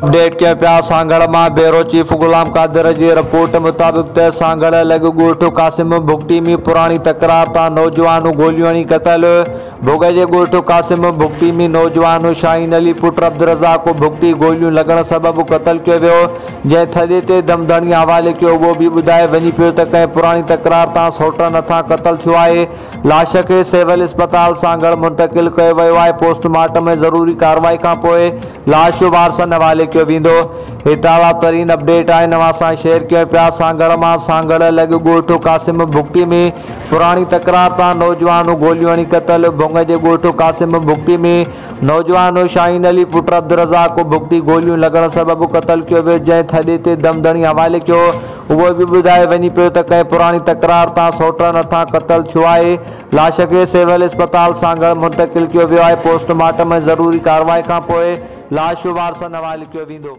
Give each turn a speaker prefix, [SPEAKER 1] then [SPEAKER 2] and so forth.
[SPEAKER 1] Update ڪيون پيا سانگهڙ مان بيورو چيف غلام قادر جي رپورٽ مطابق ته سانگهڙ لڳ ڳوٺ قاسم بگٽي ۾ پراڻي تڪرار تان نوجوان گوليون هڻي قتل، ڀوڳ جي ڳوٺ قاسم بگٽي ۾ نوجوان شاهين علي پٽ عبدالرزاق بگٽي گوليون لڳڻ سبب قتل ڪيو ويو، جنهن ٿڏي تي دم ڌڻي حوالي ڪيو اهو به ٻڌايو وڃي پيو ته ڪنهن پراڻي تڪرار تان سئوٽن هٿان قتل ٿيو آهي، لاش کي سول اسپتال سانگهڙ منتقل ڪيو ويو آهي، پوسٽ مارٽم ۽ ضروري ڪارروائي کانپوء لاش وارثن حوالي ڪيو ويندو. هي تازا ترين اپڊيٽ آهن اوهان سان شيئر ڪيون پيا سانگهڙ مان سانگهڙ لڳ ڳوٺ قاسم بگٽي ۾ پراڻي تڪرار تان نوجوان گوليون هڻي قتل، ڀونگ جي ڳوٺ قاسم بگٽي ۾ نوجوان شاهين علي پٽ عبدالرزاق بگٽي گوليون لڳڻ سبب قتل ڪيو ويو، جنهن ٿڏي تي دم ڌڻي حوالي ڪيو، اهو به ٻڌايو وڃي پيو ته ڪنهن پراڻي تڪرار تان سئوٽن هٿان قتل ٿيو آهي، لاش کي سول اسپتال سانگهڙ منتقل ڪيو ويو آهي، پوسٽ مارٽم ۽ ضروري ڪارروائي کانپوء لاش وارثن حوالي ڪيو ويندو.